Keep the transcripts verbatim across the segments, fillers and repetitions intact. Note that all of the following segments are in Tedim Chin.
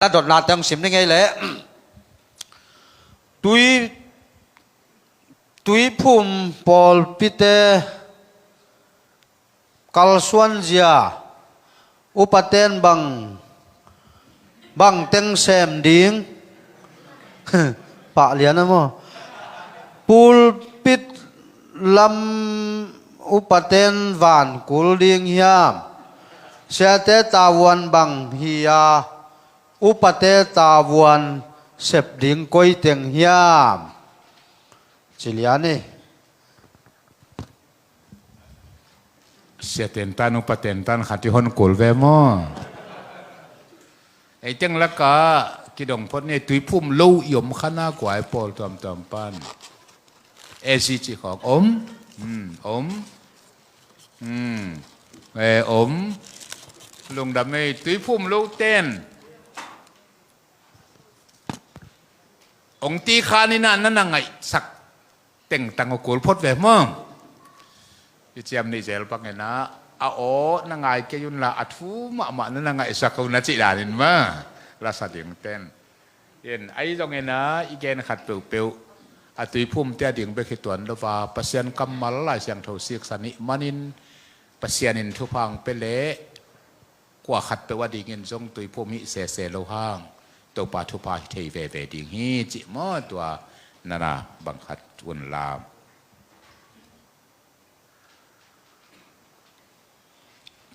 a dotna teng sim ni ngei leh. Tui, Tuiphum pawlpite kalsuanzia upaten bang, bang teng sem ding. Pah lian a maw? Pulpit lam upaten van kul ding hiam? Siate tavuan bang hi a, upate tavuan sep ding koi teng hiam? Ci lian hi. Siaten tan, upaten tan khat i hon kul ve maw? Ei teng laka kidong phot ni. Tuiphum lo i om kha na, kuai pawl tuamtuam pan. A C ci khawk om. Hmm, om. Hmm. E, om. Lungdam ei, Tuiphum lo ten. Ong ti khan ina na na ngaihsak tengtang uh kul phot ve maw? I ciam nih zel bang ina, a aw na ngai kei un la, a thu mahmah na na ngaihsak uh na cih danin maw? Lasa ding ten. In, ahi zong ina, i gen khat peuhpeuh, a Tuiphumte a ding bek hi tuan lo va, Pasian kammal Lai Siangtho siksa nih manin, Pasian in thupha ong pia leh, kua khat peuh a dingin zong Tuiphum hih sese lo hang, Topa thupha hi thei veve ding hi, cih maw? Tua na na bang khat un la.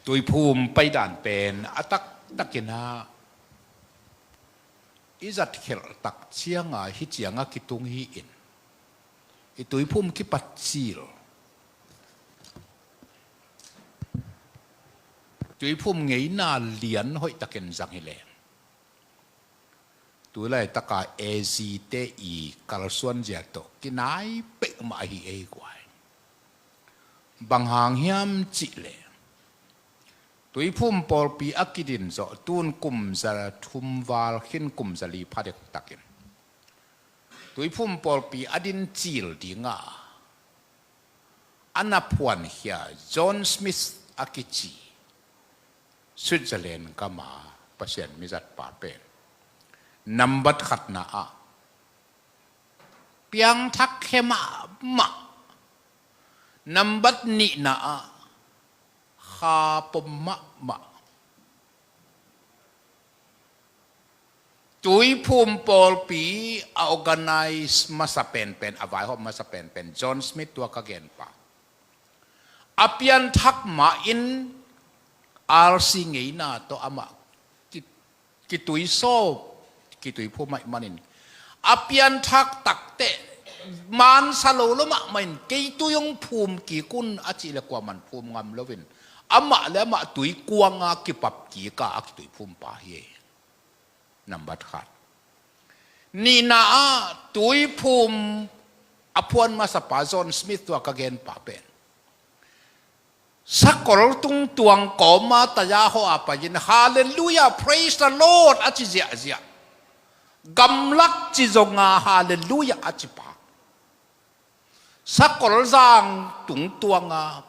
Tuiphum paidan pen a taktak ina, i zat khelh tak cianga hih cianga kitung hi in, i Tuiphum kipat cil, Tuiphum ngeina lian hoih takin zang hi leh, tu laitaka A Z te i kalsuanzia tawh kinai peuhmah ahi ei guai. Bang hang hiam cih leh, Tuiphum pawlpi a kidin zawh tun kum za thum val khin, kum za li pha dektakin Tuiphum pawlpi a din cil dinga a na phuankhia John Smith a kici Switzerland gama Pasian mizatpa pen, nambat khatna ah piangthak khe mahmah, nambat nihna ah kha pom mahmah. Tuiphum pawlpi a organize masa penpen, a vaihawm masa penpen John Smith, tua ka genpa, a pianthak mahin R C ngeina tawh amah ki, kituisaw, kituiphum ahih manin, a pianthak takteh mansa lo lo mahmah in, kei tui hong phum kik un a cih leh kuaman phum ngam loin, amah le amah tuikuanga kipap kika a kituiphumpa hi. Nambat khat. Nihna ah Tuiphum a phuan masapa John Smith, tua ka genpa pen, sakol tungtuang kawma taya hawh a pai-in, "Hallelujah, praise the Lord," a ci ziahziah. Gamlak ci zonga, "Hallelujah," a cipa. Sakol zang tungtuanga,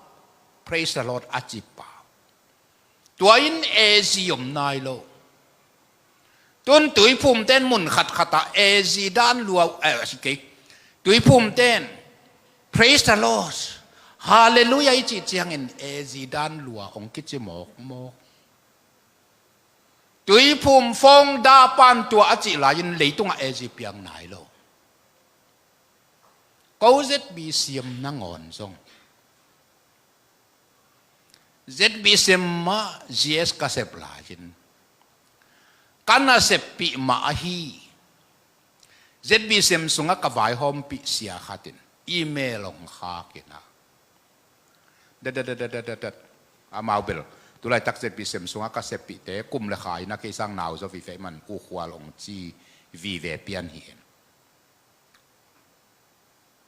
"Praise the Lord," a cipa. Tua in A Z om nai lo. Tun Tuiphum ten mun khatkhatah A Z dan lua, eh, a si kei. Tuiphum ten, "Praise the Lord, Hallelujah," i cih ciangin A Z dan lua hong kici mawkmawk. Tuiphum founder pan tua a cih lai-in leitungah A Z piang nai lo. Ko Z B C M nangawn zong, Z B C M ah G S ka sep lai-in, ka na seppih mah ahi Z B C M sungah ka vaihawmpih sia khat in email hong khak in ah, dat, dat, dat, amau bel, tu laitak Z B C M sungah ka seppihte kum le kha in a kei sang nau zaw vive man, U Khual hong ci vive pian hi in.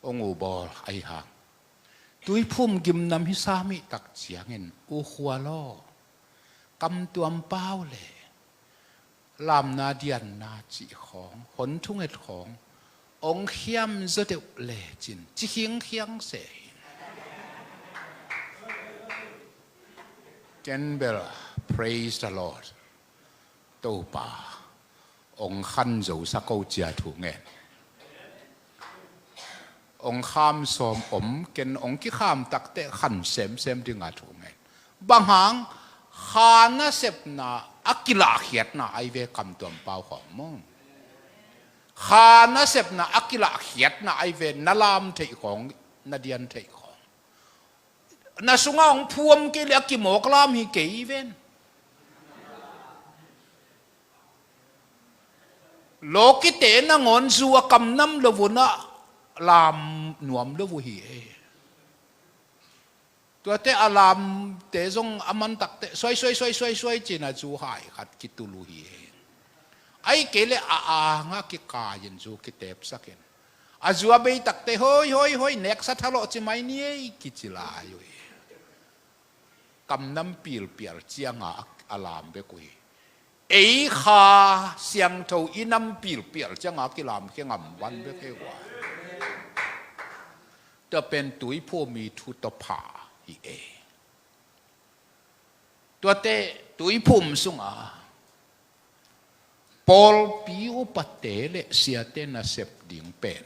Hong U bawl ahi hang, Tuiphum gimnam hi sam hi tak ciangin, U Khual aw, kamtuam pau le lamna dianna cih khawng, hon thunget khawng hong khiam zaw deuh lecin, ci khiangkhiang se hi. Ken bel, praise the Lord, Topa, Ong khan zo sa ko cia thu ngen. Ong kham sawm om ken ong kikham takteh khan semsem dinga thu ngen. Bang hang? Kha nasepna a kilahkhiatna ai ve, kamtuam pau khawng maw. Kha nasepna a kilahkhiatna ai ve, na lam theih khawng, na dian theih khawng. Na sunga ong phuam kei le a kimawk lam hi kei ven. Lawkite nangawn zu a kamnam lo un a lam nuam lo uh hi e. Tuate a lamte zong a man takteh suai suai suai suai suai cin a zu hai khat kitul uh hi e. Ai kei le a anga kikai in zu kitepsak in. A zu a bei takteh hoi hoi hoi, neksa thalawh ci mai ni ei kici lai uh hi. Kamnam pilpial cianga a, a lam bek uh hi. Ei kha siangtho i nam pilpial cianga kilam khia ngam van bek hi uh a. Tua pen tuiphum i thu tawpha hi e. Tuate tuiphum sunga pawlpi upate le siate nasep ding pen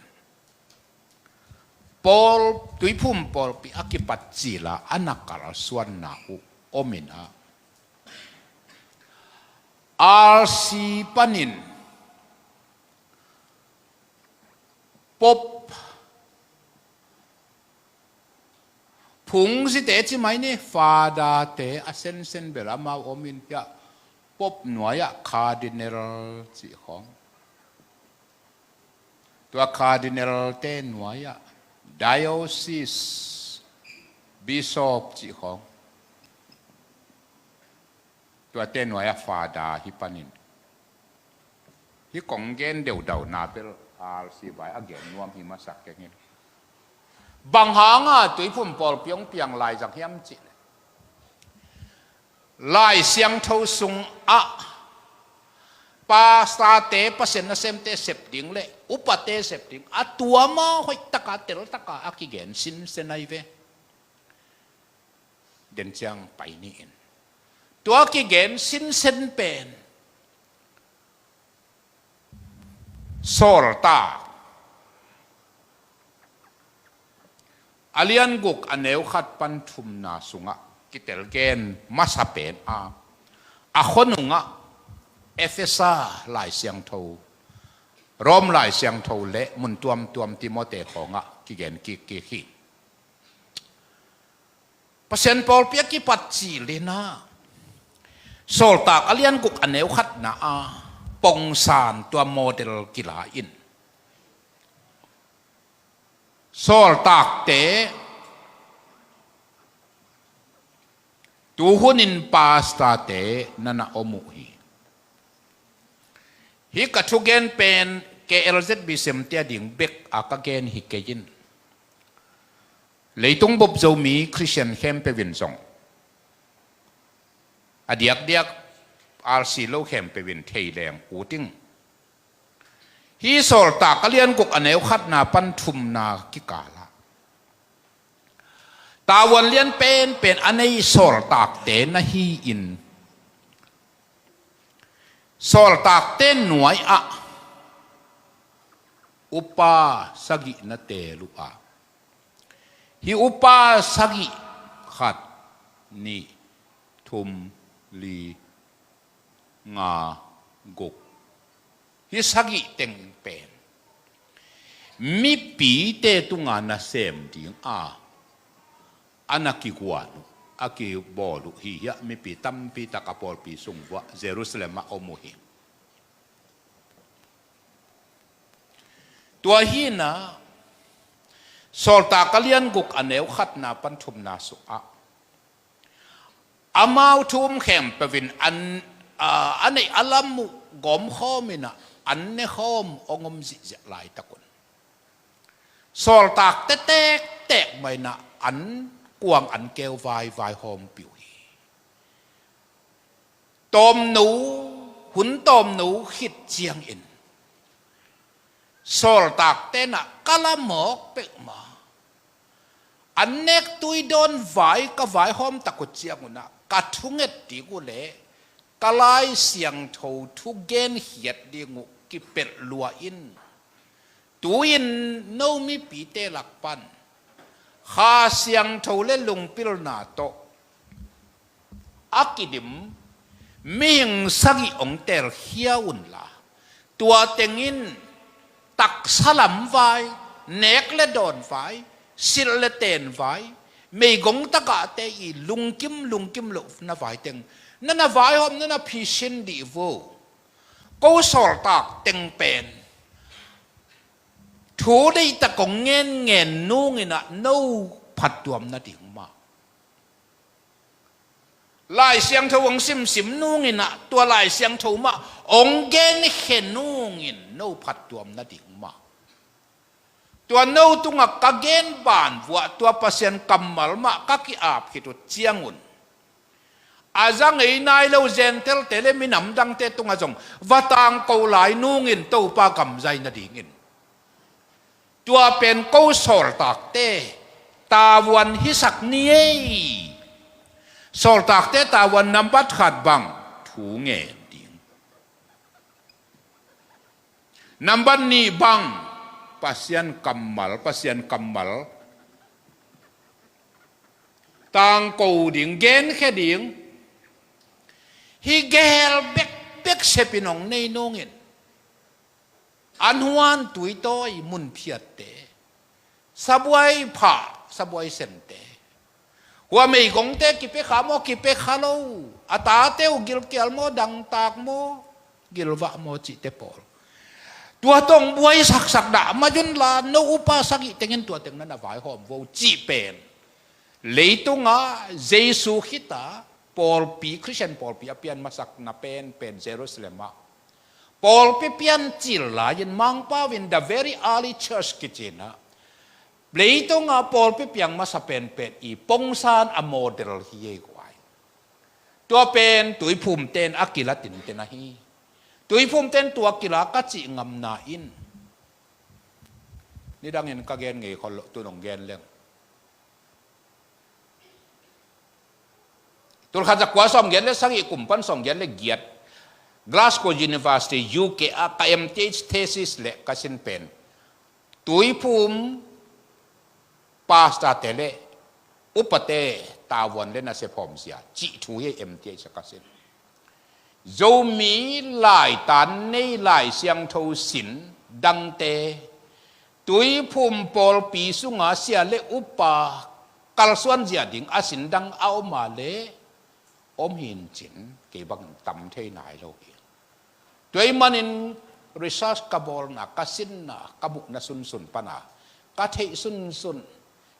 pawl, tuiphum pawlpi a kipat cila a na kalsuanna uh om in ah, R C panin Pope, phungzite ci mai ni, Father-te a sensen bel amau om in hiah, Pope nuai-ah Cardinal cih khawng, tua Cardinal-te nuai-ah Diocese Bishop cih khawng, tuate nuai-ah Father hi panin. Hih kong gen deudauna bel R C vai a gen nuam hi masak keng hi. Bang hanga tuiphum pawlpi hong piang lai zang hiam cihleh, Lai Siangtho sungah pastor-te, Pasian nasemte sep ding le upate sep ding a tuama hoihtaka teltaka a kigen sinsen ai ve. Den ciang pai ni in. Tua kigen sinsen pen Sawltak a lian guk a neu khat pan thumna sungah kitel gen masa pen a, a khonungah Efesa Lai Siangtho, Rom Lai Siangtho le mun tuamtuam Timote khawngah kigen kikkik hi. Pasian pawlpi a kipat cilin ah Sawltak a lian guk a neu khatna a pongsan tua model kila in, sawltakte tuhunin pastor-te na na om uh hi. Hih ka thugen pen K L Z B C M-te a ding bek a ka gen hi kei in. Leitung bup Zomi Khristian khempeuh in zong a diakdiak R C lo khempeuh in thei leng ut ing. Hih Sawltak a lian guk a neu khatna pan thumna kikalah tavuan lian penpen a nei sawltakte na hi-in, sawltakte nuai-ah upa sagih na teel uh a, hih upa sagih, khat, nih, thum, li, nga, guk, hih sagih teng pen mipite tunga nasem dinga a na kiguan uh, a kibawl uh hi. Hiah mipi tampi tak a pawlpi sung vuah Jerusalem ah om uh hi. Tua hi-in ah Sawltak a lian guk a neu khatna pan thumna sungah amau thu um khempeuh in an, a, a neih a lam uh gawmkhawm in ah an nekhawm hong om zihziah laitak un, sawltakte tektek mah in ah an kuang an keu vaivai hawmpih uh hi. Tawmno, hun tawmno khit ciangin sawltakte in ah ka la mawk peuhmah, an nek tui dawn vai ka vaihawm tak uh ciangun ah ka thunget ding uh leh ka Lai Siangtho thu genkhiat ding uh kipelh lua in. Tu-in no mipite lak pan Kha Siangtho le lungpilna tawh a kidim mihing sagih hong telkhia unla, tua teng in taksa lam vai, nek le dawn vai, silh le ten vai, meigong tagahte i lungkim lungkim lohna vai teng, na na vaihawm, na na phisin dih vo. Ko sawltak teng pen thu deihtak kong ngen ngen nungin ah no phattuam nading mah. Lai Siangtho hong simsim nungin ah tua Lai Siangtho mah hong genkhia nungin no phattuam nading mah. Tua no tungah ka gen ban vuah tua Pasian kammal mah ka ki-ap khit uh ciangun, a za ngei nai lo Gentile-te le minam dangte tungah zong va tangko lai nungin Topa gam zai nadingin. Tua pen ko sawltakte tavuan hisak ni ei. Sawltakte tavuan nambat khat bang thu ngen ding. Nambat nih bang Pasian kammal, Pasian kammal tangko ding, genkhia ding. Hih gel bekbek sepin hong nei nungin, an huan tuitawi mun phiatte, sabuai phah, sabuai sente, hua meigongte kipia kha maw, kipia kha lo, a tate uh gilkial maw, dangtak maw, gilvah maw cihte pawl, tua tawh buai saksak dah mah un la, no upa sagih tengin tua teng na na vaihawm vo cih pen leitungah Jesu khita pawlpi, Khristian pawlpi a pian masakna penpen Jerusalem ah pawlpi piancil lai-in Mangpau in the very early church kici-in ah, leitungah pawlpi piang masa penpen i pongsan a model hi ei guai. Tua pen Tuiphumte in a kila tinten ahi. Tuiphumte in tua kila ka cih ngamna in nidangin ka gen ngei khol loh, tu-in hong gen leng. Tulkhat zakua sawmgiat le sagih kum pan sawmgiat le giat, Glasgow University, U K ah ka M Th thesis le ka sin pen Tuiphum pastorte le upate tavuan le nasep hawmzia cih thu hi. M Th a ka sin, Zomi laitan nei Lai Siangtho sin dangte Tuiphum pawlpi sunga sia le upa kalsuanzia ding a sin dang a om a le om hi in cin, kei bangin tam thei nai lo hi. Tua ahih manin research ka bawlna, ka sinna, ka muhna sunsun pana ka theih sunsun,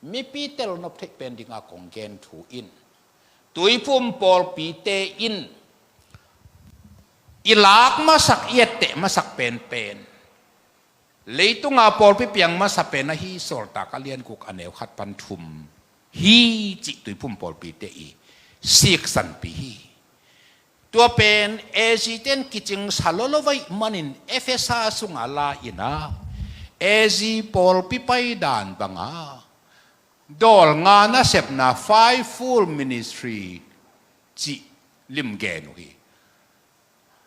mipi telnop theih pen dinga kong gen thu in, Tuiphum pawlpite in i lak masak, i etteh masak penpen, leitunga pawlpi piang masa pen ahi Sawltak a lian guk a neu khat pan thum hi cih Tuiphum pawlpite i siksanpih hi. Tua pen A Z ten kicingsa lolo vaih manin Efesa sunga la-in ah A Z pawlpi paidan banga dawl nga nasepna, fivefold ministry cih limgen uh hi.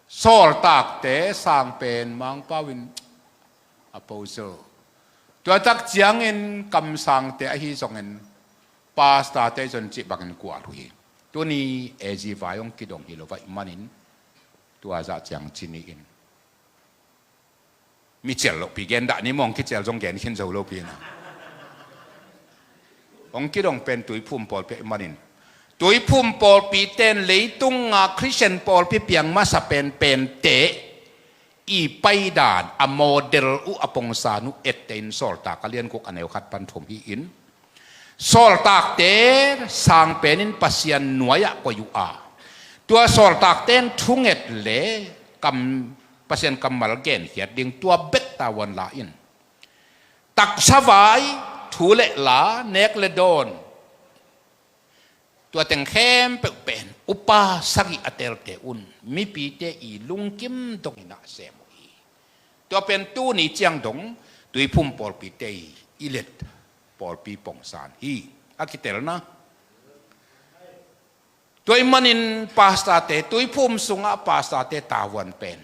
Sawltakte sang pen Mangpau in apostle, tua tak ciangin kamsangte ahi zongin pastorte zong cih bangin kual uh hi. Tuni A Z vai hong kidong hi lo vaih manin tua zah ciang ci ni in. Mi cial lohpi gen dah ni maw, hong kicial zong gen khin zo lopi na. Hong kidong pen Tuiphum pawlpi ahih manin, Tuiphum pawlpite in leitunga Khristian pawlpi piang masa penpente i paidan, a model uh, a pongsan uh etteh in Sawltak a lian guk a neu khat pan thum hi in, Sawltakte sang penin Pasian nuai-ah koih uh a, tua sawltakte in thunget le kam, Pasian kammal genkhiat ding, tua bek tavuan la in, taksa vai, thu le la, nek le dawn, tua teng khempeuh pen upa sagih a telte un mipite i lungkim dongin ah sem uh hi. Tua pen tuni ciang dong Tuiphum pawlpite i, i let pawlpi pongsan hi. A kitelna, Tua ahih manin pastorte, tuiphum sungah pastorte tavuan pen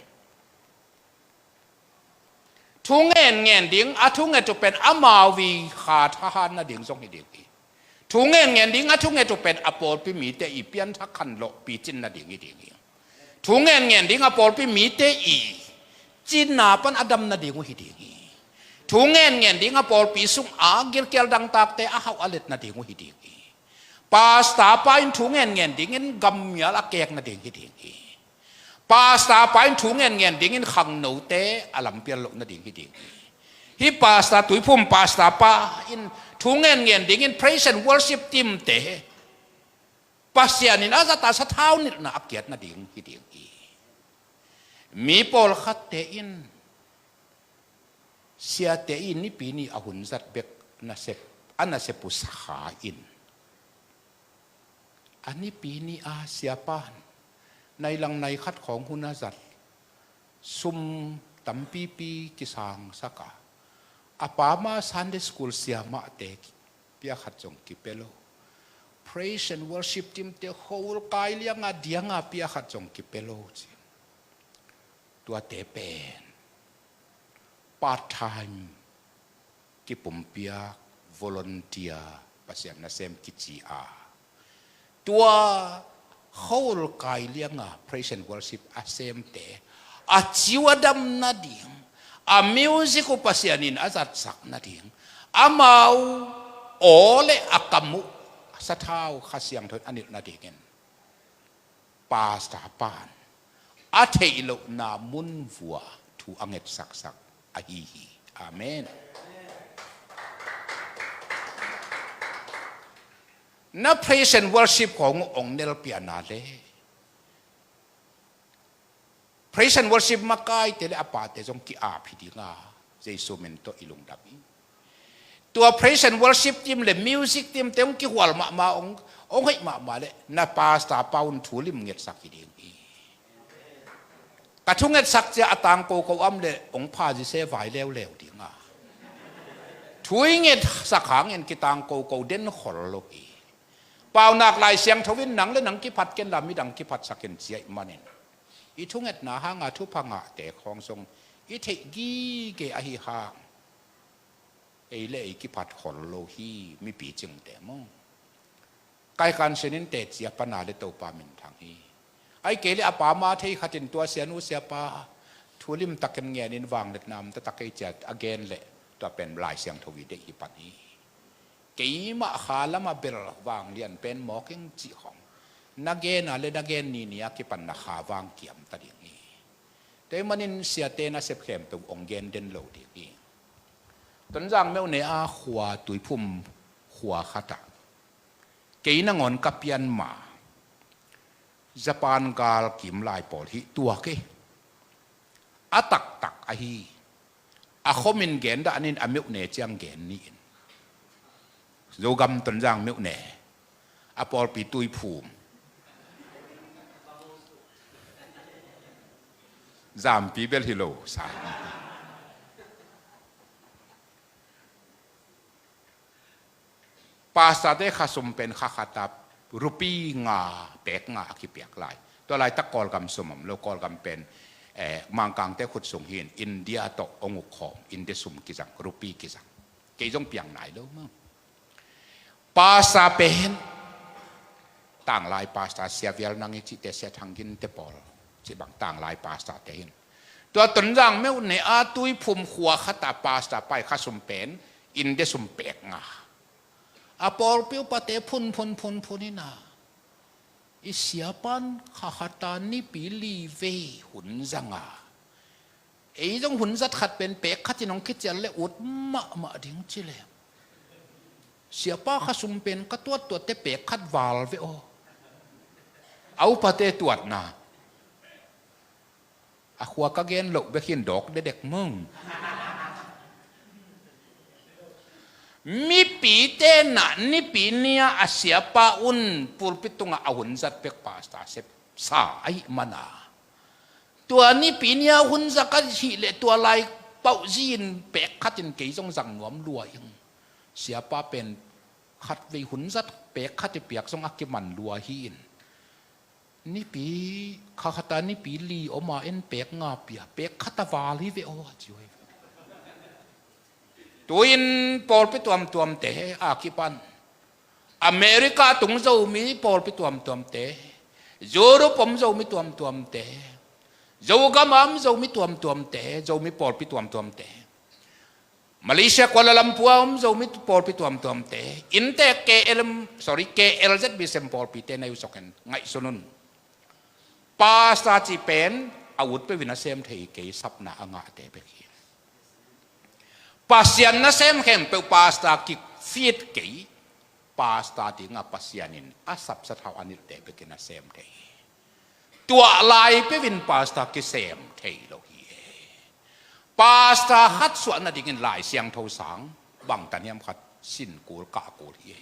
thu ngen ngen ding, a thu nget uh pen amau i kha thahat nading zong hi ding hi. Thu ngen ngen ding, a thu nget uh pen a pawlpi mite i pianthak khanlawh picin nading hi ding hi. Thu ngen ngen ding, a pawlpi mite i cina pan a dam nading uh hi ding hi. Thu ngen ngen ding, a pawlpi sungah gilkial dangtakte a hauh a let nading uh hi ding hi. Pastor pa in thu ngen ngen dingin gammial a kek nading hi ding hi. Pastor pa in thu ngen ngen dingin khangnote a lampial loh nading hi ding hi. Hih pastor, tuiphum pastor pa in thu ngen ngen dingin praise and worship team te Pasian in a zat a sathau nilhna a kiat nading hi ding hi. Mi pawlkhatte in siate i Nipi ni a hun zat bek nasep, a nasep uh sakha in, a Nipi ni a siapa in nai lang nai khat khawng hun a zat, sum tampipi kisangsak a, a pa mah Sunday school siamahte pia khat zong kipia lo, praise and worship team te khua-ul kai lianga dianga pia khat zong kipia lo ci. Tuate pen part time, kipumpiak, volunteer, Pasian nasem kici a, tua khua-ul kai lianga praise and worship a semte a ci uh a dam nading, a music uh Pasian in a zatsak nading, amau aw le a kam uh sathau Kha Siangtho in a nilh nadingin pastor pa in a theih lohna munvua thu a ngetsaksak ahi hi. Amen. Na praise and worship khawng uh ong nelpiana le praise and worship makaite le a pate zong ki-ap hi dinga, Jesu min tawh i lungdam hi. Tua praise and worship team le music team te hong kihual mahmah, hong, hong hoih mahmah le na pastor pa un thu lim ngetsak hi ding hi. Ka thu ngetsak cia a tang koko am le hong pha zise vai leuleu dinga, thu i ngetsak hangin kitang koko den khol lo hi. Paunak Lai Siangtho in nang le nang kiphat ken la midang kiphatsak in ci ahih manin, i thungetna hanga thupha ngahte khawng zong i theih gige ahi hang, ei le ei kiphat khol lo hi, mipi cingte maw. Kaikan sinin teci a pana le Topa minthang hi. Ahih kei le a pa mah thei khatin tua sianu siapa thu limtakin ngenin vangliatna om taktak ei ciat a gen le tua pen Lai Siangtho i deih hi pan hi. Keimah kha lamah bel vanglian pen mawk ing cih khawng, na gena le na gen nini a kipan na kha vang kiam ta ding hi. Tua ahih manin siate nasep khempeuh hong gen den lo ding hi. Tonzang meuh ne a khua, tuiphum khua khatah kei nangawn ka pian ma Japan gal kim lai pawl hih tuak hi. A taktak ahi. A khomin gen dah nin, a meuh ne ciang gen ni in. Zogam Tonzang meuh ne, a pawlpi tuiphum. Zampi bel hi lo sa. Pastorte khasum pen kha khata rupi nga, pek nga a kipiak lai. Tua laitak Kawlgam sum om lo, Kawlgam pen, eh, Mangkangte khut sung hi in, India tawh hong uk khawm, India sum kizang, rupi kizang. Kei zong piang nai lo maw. Pastor pen tanglai pastor, Sia Vial Nang i cihte, Sia Thang Gin te pawl cih bang tanglai pastorte hi in. Tua Tonzang meuh ne a tuiphum khua khata pastor pa i khasum pen India sum pek nga. A pawlpi upate phun phun phun phun ina, i siapan kha khata nipi li vei hun zanga, ei zong hun zat khat pen pek khatin hong kicial le ut mahmah ding ci le, siapa khasum pen ka tuattuatte pek khat val ve aw. A upate tuatna. A khua ka gen loh bek hin dawk dedek mong. Mipite na nipi nia a siapa un pulpit tungah a hun zat bek pastor sep sa ahih mana, tua nipi nia hun zat ka hih leh tua lai pauh zi-in pek khatin kei zong zang nuam lua ing. Siapa pen khatvei hun zat pek khat i piak zong a kiman lua hi in. Nipi khakhata nipi li om a en pek nga pia, pek khata val hi ve aw a ci uh hi ve. Tu-in pawlpi tuamtuamte a kipan America tung Zomi pawlpi tuamtuamte, Europe om Zomi tuamtuamte, Zogam a om Zomi tuamtuamte, Zomi pawlpi tuamtuamte, Malaysia Kuala Lumpur a om Zomi pawlpi tuamtuamte, innte K L M, sorry, K L Z B sem pawlpite na i uh sawkin ngaihsun un. Pastor cih pen a ut peuhin a sem thei kei, sapna a ngahte bek hi. Pasian nasem khempeuh pastor kifit kei, pastor dingah Pasian in a sapsat hau a nilhte bekin a sem thei hi. Tuah lai peuhin pastor kisem thei lo hi. Pastor khat suah nadingin Lai Siangtho sang bangtan hiam khat sin kul kah kul hi.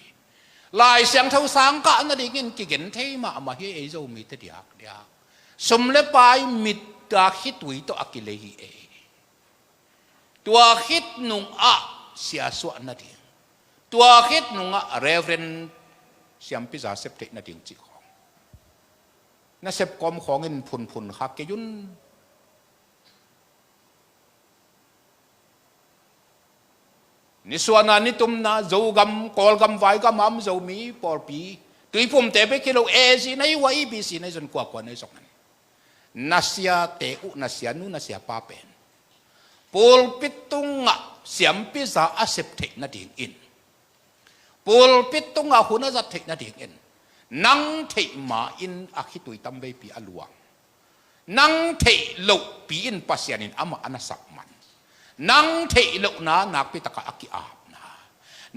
Lai Siangtho sang kah nadingin kigen thei mahmah hi, ei Zomite diakdiak. Sum le pai mit a khitui tawh a kilei hi ei. Tua khit nungah sia suah nading, tua khit nungah Reverend siampiza sep theih nading cih khawng, na sep kawm khawngin phunphun kha kei un. Nisuahna nitumna Zogam, Kawlgam, Vaigam a om Zomi pawlpi, Tuiphumte bek hi lo, A Z na i uh a, E B C na i zon, kuakua na i zong, na siate uh, na sianu, na siapa pen pulpit tungah siampiza a sep theih nadingin, pulpit tungah hun a zat theih nadingin, nang theih ma-in a khitui tamveipi a luang. Nang theih lohpi in Pasian in amah a na sak man. Nang theih lohna nakpi takah a ki-apna.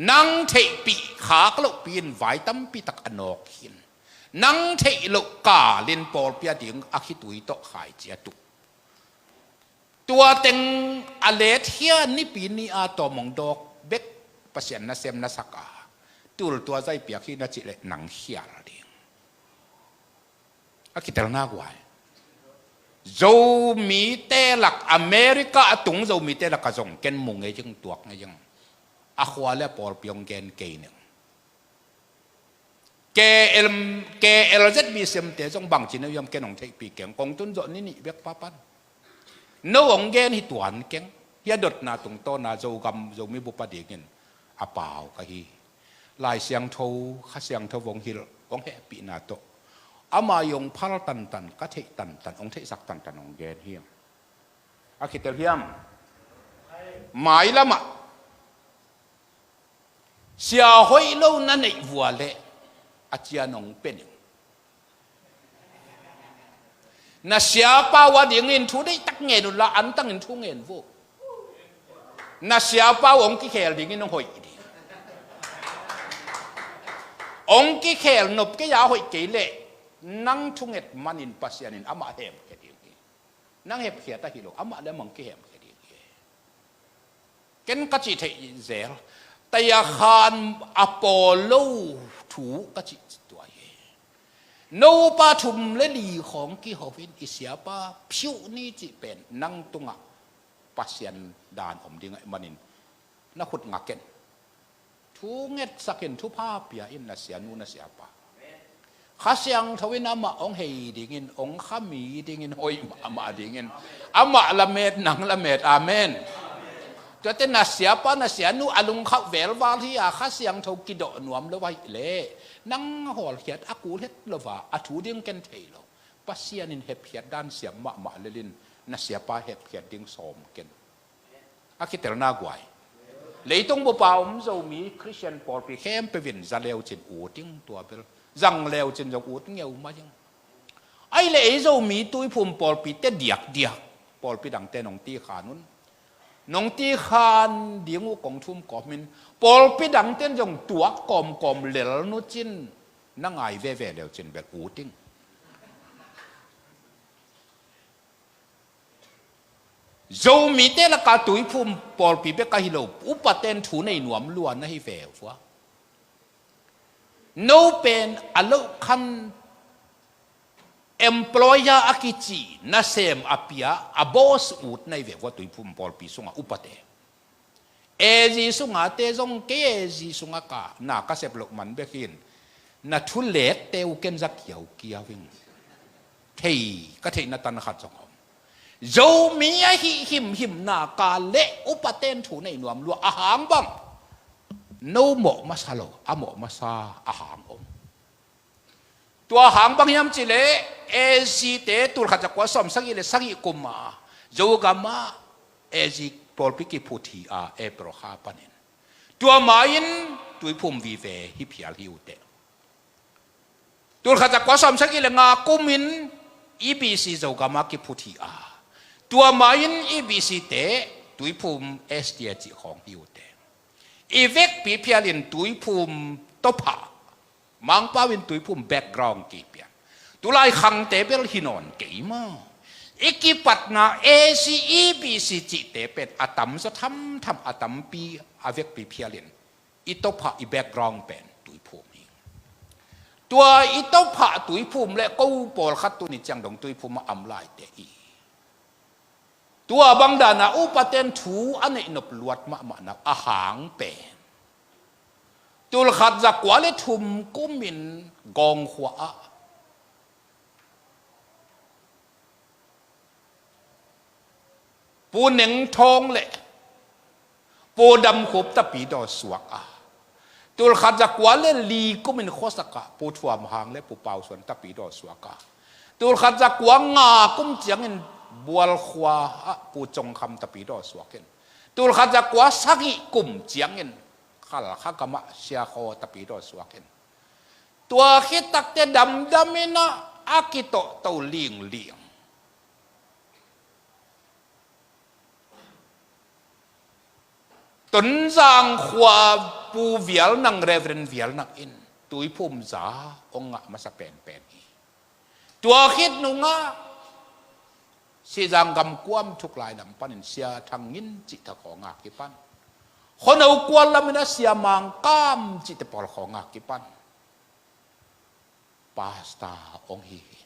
Nang theihpih khak lohpi in vai tampi tak a nawk khin. Nang theih loh kalin pawlpi a ding a khitui tawh khaici a tuh. Tua teng a let hia, nipi ni a tawm hong dawk bek Pasian nasem na sak a, tul tua zai piak hi na cih leh nang khial ding. A kitelna guai. Zomite lak, America a tung Zomite lak a zong ken mu ngei ing, tuak ngei ing. A khua le a pawlpi hong gen kei ning. K L, K L Z B semte zong bangci na hiam, ken hong theihpih keng, kong tun zawh ni nih bek papan. No hong gen hi tuan keng. Hia dotna tungtawna Zogam, Zomi bup a dingin a pau ka hi. Lai Siangtho, Kha Siangtho hong hilh, hong hehpihna tawh ama i hong phal tantan, ka theih tantan, hong theihsak tantan hong gen hi. A kitel hiam? Mailamah sia hoih lo na neih vua leh a cian hong pe ning. Na siapa uh a dingin thu deihtak ngen unla, antangin thu ngen vo. Na siapa uh hong kikhel dingin hong hoih ding. Hong kikhel nop kei a hoih kei leh nang thunget manin Pasian in amah hemkhia ding hi. Nang hepkhiat ahi lo, amah le amah hong kihemkhia ding hi. Ken ka cih theih zel, taya khan a pawl lo thu ka cih tua hi. No pa thum le li khawng kiho in i siapa phiuh ni cih pen nang tungah Pasian dan om ding ahih manin na khut ngak ken. Thu ngetsak in, thupha pia in, na sianu na siapa. Kha Siangtho in amah hong hei dingin, hong khami dingin, hoih mahmah dingin, amah lamet, nang lamet. Amen. Tuate na siapa na sianu a lungkhauh velval hi a, Kha Siangtho kidawh nuam lo ahih leh nang hawlkhiat a kul het lo a, a thu ding ken thei lo. Pasian in hepkhiat dan siam mahmah lelin na siapa hepkhiat ding sawm ken. A kitelna guai. Leitung bup a om Zomi Khristian pawlpi khempeuh in za leucin ut ing, tua bel. Zang leucin zong ut ngeu mai ing. Ahih leh ei Zomi Tuiphum pawlpite diakdiak, pawlpi dangte nong tikhan un. Nong tikhan ding uh kong thum kawmin, pawlpi dangte in zong tuak kawmkawm lel nucin, na ngai veve leucin bel ut ing. Zomite laka Tuiphum pawlpi bek ahi lo, upaten thu nei nuam lua na hi ve vua. No pen a loh khan employer a kici nasem a pia a boss ut na hi ve vua, Tuiphum pawlpi sunga upate. A Z sunga te zong kei A Z sunga ka na ka sep loh man bek hin na thu lette uh ken za kiaukiau ing. thei, ka theihna tan khat zong om. Zomi ahi himhim na ka le upaten thu nei nuam lua a hang bang, no mawh masa lo, a mawh masa a hang om. Tua hang bang hiam cih leh, A Z te tulkhat zakua sawmsagih le sagih kum a Zogam ah A Z pawlpi kiphut hi a, April kha panin. Tua ma-in Tuiphum vive hi phial hi uh teh. Tulkhat zakua sawmsagih le nga kum in E B C Zogam ah kiphut hi a, tua ma-in E B C te Tuiphum S D A cih khawng hi uh teh. I vekpi phial in Tuiphum tawpah, Mangpau in Tuiphum background kei pian. Tulai khangte bel hi nawn kei maw. I kipatna A Z E B C cihte pen a tamzaw thamtham, a tampi, a vekpi phial in i tawpah, i background pen Tuiphum hi. Tua i tawpah Tuiphum le ko pawlkhat tuni ciang dong Tuiphum a om laite hi. Tua bang dan a upaten thu a neih nop luat mahmah na a hang pen, tulkhat zakua le thum kum in Gawngkhua ah Pu Neng Thawng le Pu Dam Khup tapidaw suak a, tulkhat zakua le li kum in khuasak ah Pu Thuam Hang le Pu Pau Suan tapidaw suak a, tulkhat zakua nga kum ciangin Bualkhua ah Pu Cong Kham tapidaw suak in, tulkhat zakua sagih kum ciangin Khalkha gam ah Sia Khaw tapidaw suak in, tua khit takteh damdam in ah a kitawhto lingling. Tonzang khua Pu Vial Nang, Reverend Vial Nang in Tuiphum za hong ngah masa penpen hi. Tua khit nungah Sihzang gamkuam thuklai lam panin Sia Thang Ngin cih tawh khawng a kipan, Khuano Kual lam in ah Sia Mang Kam cih tawh pawl khawng a kipan Pastor hong hi hi.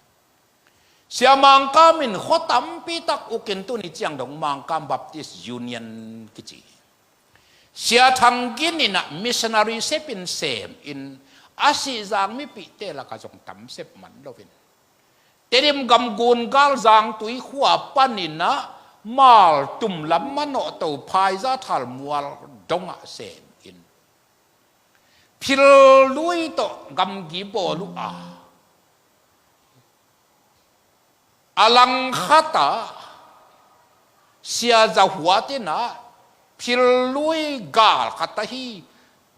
Sia Mang Kam in khua tampi tak uk in tuni ciang dong Mang Kam Baptist Union kici hi. Sia Thang Ngin in ah missionary sep in sem in, a Sihzang mipihte lakah zong tam sep man lo in, Tedim gam Gungal Zangtui khua panin ah Mal tum lam Manawhto Phaiza Thalmual dong ah sem in, Phil Lui tawh gamgi bawl uh a, a langkhat ah Sia Za Huat in ah Phil Lui galkhat ahi,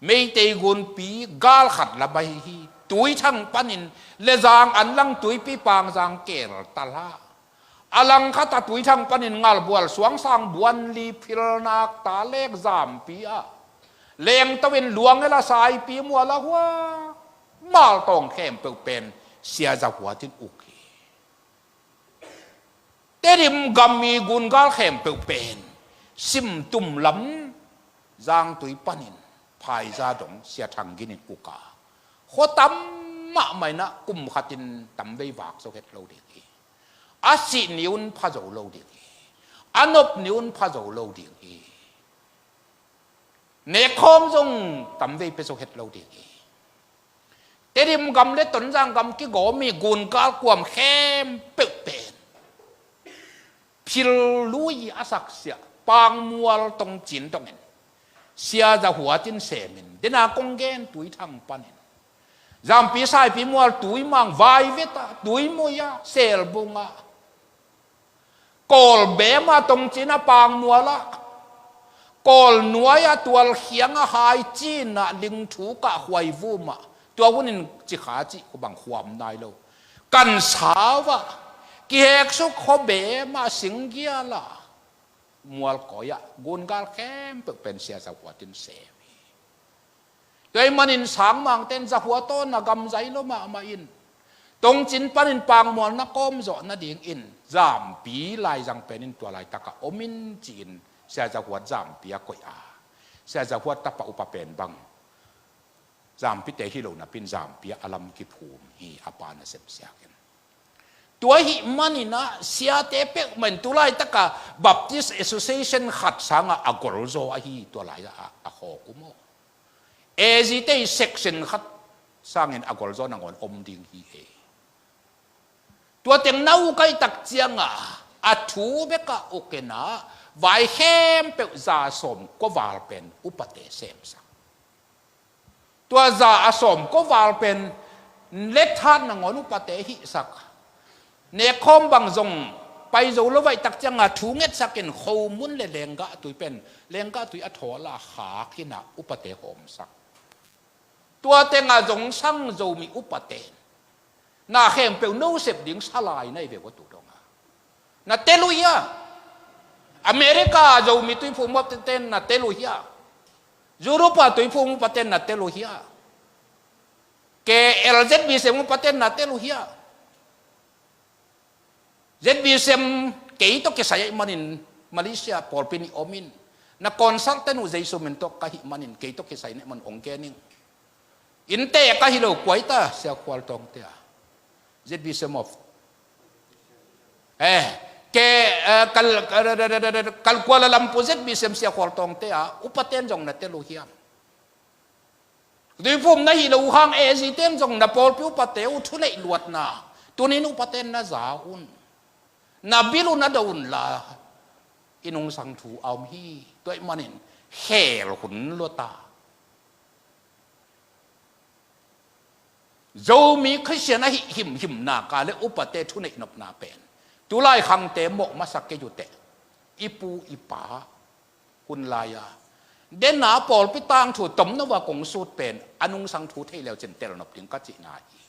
Meitei gunpi galkhat lam ahi hi, Tuithang panin le Zang an lang Tuipi Pangzang kel talha, a langkhat ah Tuithang panin Ngalbual, Suangsang, Buanli, Philnak, Talek, Zampi ah lengto in Luangel ah Saipi mual ah hua Maltawng khempeuh pen Sia Za Huat in uk hi. Tedim gam i Gungal khempeuh pen Simtum lam Zangtui panin Phaiza dong Sia Thang Ngin in uk a, khua tam mahmah in ah kum khat in tamvei vak zo het lo ding hi. A sih ni un pha zo lo ding hi. A nop ni un pha zo lo ding hi. Nek khawng zong tamvei pia zo het lo ding hi. Tedim gam le Tonzang gam kigawm i Gungal kuam khempeuh pen Phil Lui a saksiah Pangmual Tongcin dongin Sia Za Huat in sem in, dena kong gen Tuithang panin Zampi, Saipi mual, Tuimang, Vaivet ah, Tuimui ah, Selbung ah, Kawl bem ah, Tongcin ah, Pangmual ah, Kawl nuai ah, Tualkhiang ah, Haicin ah, Lingthuk ah, Huaivum ah, tua hun in Cikha cih khua bang khuam nai lo, Kansau ah, kiheksuk khuabem ah, Singgial ah, Mualkawi ah, Gungal khempeuh pen Sia Za Huat in sem hi. Tua ahih manin Sangmangte in Za Huat aw, na gam zai lo mahmah in, Tongcin panin Pangmual na kawm zawh nadingin Zampi laizang pen in tua laitak ah om in ci-in Sia Za Huat Zampi ah koih a, Sia Za Huat tapa upa pen bang Zampite hi lo napi in Zampi ah a lam kiphum hi, a pa nasem siak in. Tua ahih manin ah siate peuhmah in tu laitak ah Baptist Association khat sang ah a golzaw ahi, tua lai ah a khawk uh maw. A Z te i section khat sangin a golzaw nangawn om ding hi e. Tua teng na uk ahih tak ciangah a thu bekah uk in ah vai khempeuh za sawm kua val pen upate semsak. Tua za a sawm kua val pen lethat nangawn upate hihsak. Nekkhawm bang zong pai zo lo vaih tak ciangah thu ngetsak in khomun le lenggah tui pen, lenggah tui a thawl a khak in ah upate hawmsak. Tua tengah zong sang Zomi upate na khempeuh no sep ding salai na hi ve ua tu dongah. Na tel uh hia? America Zomi tuiphum upaten na tel uh hia? Europe tuiphum upaten na tel uh hia? Ke L Z B C M upaten na tel uh hia? Z B C M kei tawh kisai ahih manin Malaysia pawlpi nih om in. Na consultant uh Jesu min tawh ka hih manin kei tawh kisai ahih manin ong gen ing. Innte ka hi lo kuai ta, Sia Khual Tawngte a. Z B C M of. Eh, ke, eh, kal, kal, kal Kuala Lumpur Z B C M Sia Khual Tawngte a, upaten zong na tel uh hiam? Tuiphum na hi lo uh hang A Z ten zong na pawlpi upate uh thuneih luatna. Tunin upaten na za un. Na bil uh na do un la. I nungsang thu a om hi. Tua ahih manin khel hun lua ta. Zomi Khristian ahi himhim nak a le upate thuneih nopna pen tulai khangte mawh masak kei uh teh. I pu i pa hun lai-a dena pawlpi tangthu tomno va kong sut pen a nungsang thu thei leu cin tel nop ding ka cihna hi.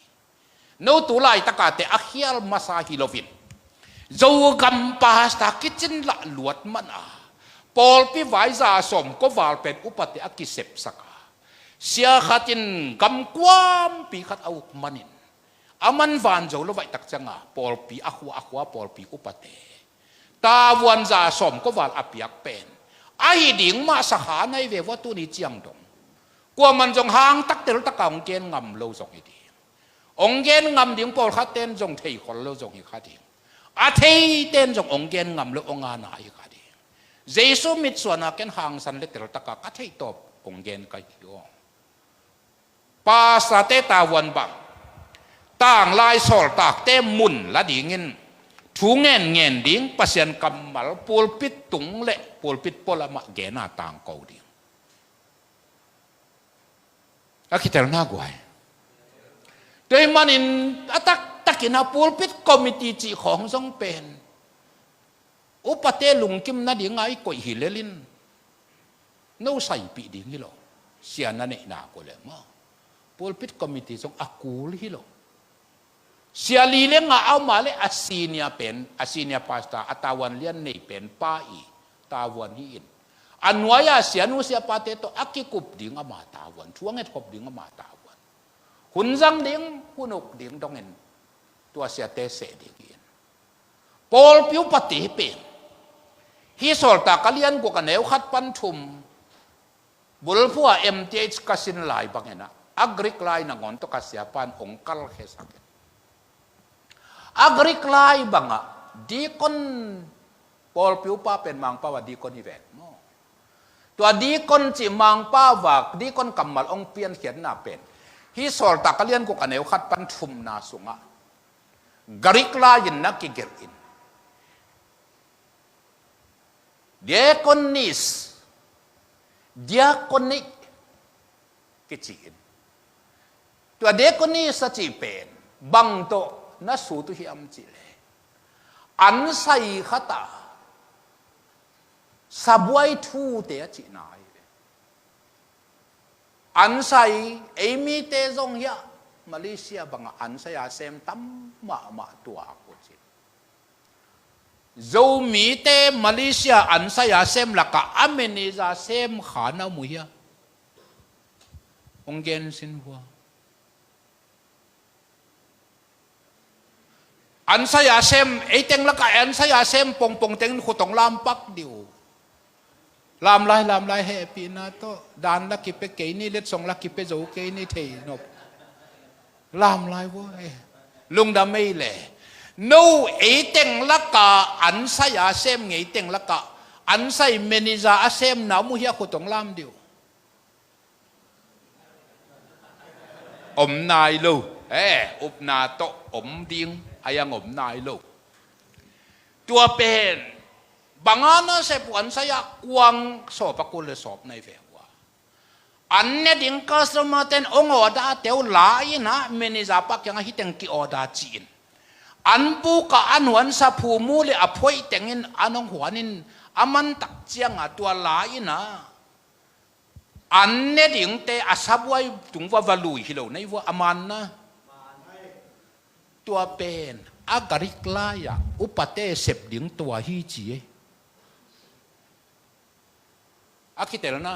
No tu laitaka teh a khial masa hi loin Zogam pasta kicin lah luat mana pawlpi vai za sawm kua val pen upate a kisepsaka sia khat in gam kuampi khat a uk manin a man van zo lo vaihtak cianga pawlpi a khua a khua pawlpi upate tavuan za sawm kua val a piak pen ahi ding mah sakha nai ve vua tuni ciang dong. Kuaman zong hangtak teltaka hong gen ngam lo zong hi ding. Hong gen ngam ding pawlkhat ten zong theikhol lo zong hi kha ding. A thei ten zong hong gen ngam lo hong ana hi kha ding. Jesu mitsuana ken hangsan le teltaka ka theih tawp hong gen ka hi aw. Pastorte tavuan bang tanglai sawltakte mun la dingin thu ngen ngen ding Pasian kammal pulpit tung le pulpit pualamah gena tangko ding. A kitelna guai. Tua hi manin a taktakin a pulpit committee cih khawng zong pen upate lungkim nadinga i koih hi lelin no saipih ding hi lo. Sia na neihna ko le maw? Pulpit committee zong a kul hi lo. Sia li le ngah a om a le a senior pen a senior pastor a tavuan lian nei pen pa i tavuan hi in a nuai-a sianu siapate tawh a kikup ding ama tavuan thu a ngetkhop ding ama tavuan hun zang ding hun uk ding dongin tua siate seh ding hi in. Pawlpi upate pen hih sawltak a lian guk a neu khat pan thum bulphuh a M T H ka sin lai bangin ah a Greek lai nangawn tawh ka siapan hong kalkhiasak in a Greek lai bangah deacon pawlpi upa pen Mangpau a deacon hi ven maw? Tua deacon cih Mangpau a deacon kammal hong piankhiatna pen hih sawltak a lian guk a neu khat pan thumna sungah Greek lai-in na kigelh in diakonis, diakoni kici in. Tua diakonis a cih pen bang tawh na sut uh hiam cih le ansai khata sabuai thute a cihna hi ve. Ansai ei mite zong hiah Malaysia bangah ansai a sem tam mahmah tuak uh cin. Zomite Malaysia ansai a sem lakah a manager sem kha na mu hia? Hong gen sin hua. Ansai a sem ei teng lakah ansai a sem pongpong tengin khutong lampak diu. Lamlai lamlai hehpihna tawh dan la kipe kei ni letsong la kipe zo kei ni thei nop. Lamlai vua eh. Lungdam ei le no ei teng laka ansai a sem ngei teng laka ansai manager a sem na mu hia khutong lam diu. Om nai lo eh upna tawh om ding. A yang om nai lo. Tua pen banga na sep uh an sai-ah kuang sawp a kul le sawp nai ve uh a. An ne ding customer ten ong order te uh la in ah manager pa kiangah hih teng ki-order ci-in, an bukah an huan saphu mu le a phoih tengin an ong huanin a man tak ciangah tua la in ah an ne dingte a sabuai tung va va lui hi lo nai vua a man na. Tua pen a garik lai-ah upate sep ding tua hi ci e. A kitelna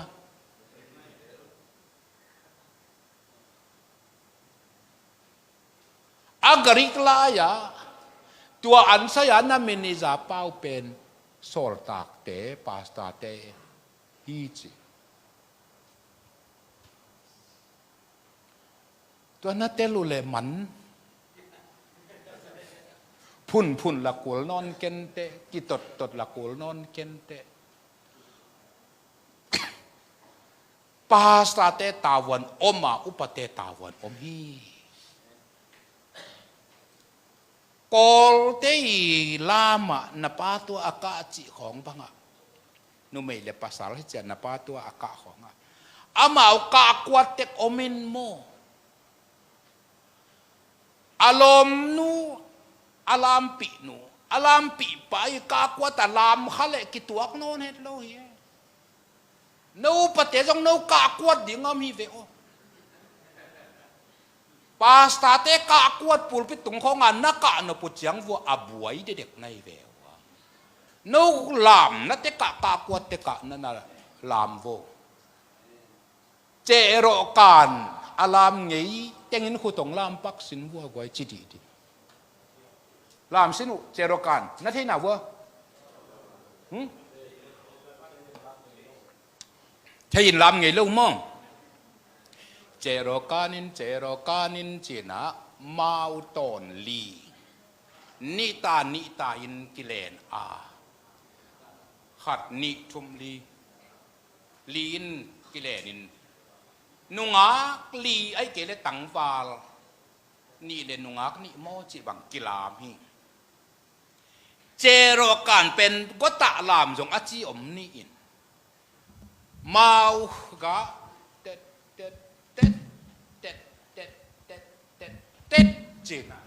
a garik lai-ah tua an sai-ah na manager pa uh pen sawltakte, pastorte hi ci. Tua na tel uh le man phunphun la kul nawn kenteh, kitottot la kul nawn kenteh. Pastorte tavuan om a, upate tavuan om hi. Kawlte i lamah na pa tua a kah cih khawng bangah, numei le pasal hi ciah na pa tua a kah khawngah amau kahkuat tek om in maw? A lawmnu, a lampihnu, a lampihpa i kahkuat a lamkha leh kituak nawn het lo hi e. No upate zong no kahkuat ding om hi ve aw. Pastorte kahkuat pulpit tung khawngah na kah nop uh ciang vua a buai dedek nai ve aw. No lamna tekah, kahkuat tekah na na lam vua. Cehrawhkan a lam ngei tengin khut hong lam pak sin vua guai ci dihdih. Lam sin uh cehrawhkan na theihna vua. Hmm? Thei in lam ngei lo maw? Cehrawhkan in, cehrawhkan in cinah mau tawn li nihta nihta in kilen a, khat nih thum li li in kilenin nungak li aih kei le tangval nih le nungak nih maw cih bang kilam hi. Cehrawhkan pen gotah lam zong a ci om ni-in mau gah tet tet tet tet tet tet tet tet tet cin a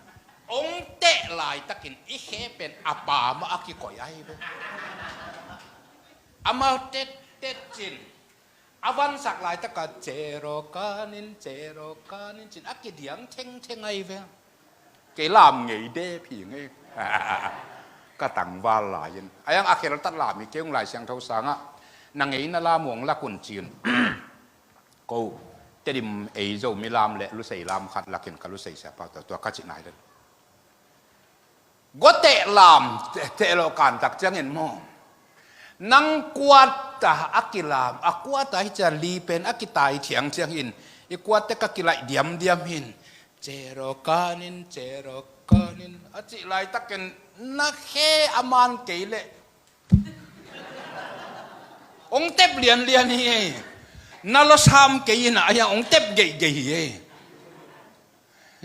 ong teh laitakin i khe pen a pamah a kikoih ahi ve. Amau tet tet cin a vansak laitaka cehrawhkan in, cehrawhkan in cin a kidiang thengtheng ahi ve. Kei lam ngei dep hi ngei. Ka tangval lai-in a yang a kheltat lam hi kei ung. Lai Siangtho sangah na ngeina lam uh hong lak un ci-un. Ko Tedim ei Zomi lam le Lusei lam khat lakin ka Lusei siapa tua, tua ka cih nai den. Goteh lam, cehrawhkan tak ciangin maw? Nang kuat a kilam, a kuat a hi ciang li pen a kitai thiang ciangin i kuat tek a kilaih diamdiam hin. Cehrawhkan in, cehrawhkan in a cih laitakin na khe a man kei leh ong tep lianlian hi ei. Na losam kei in a yang ong tep geihgeih hi ei.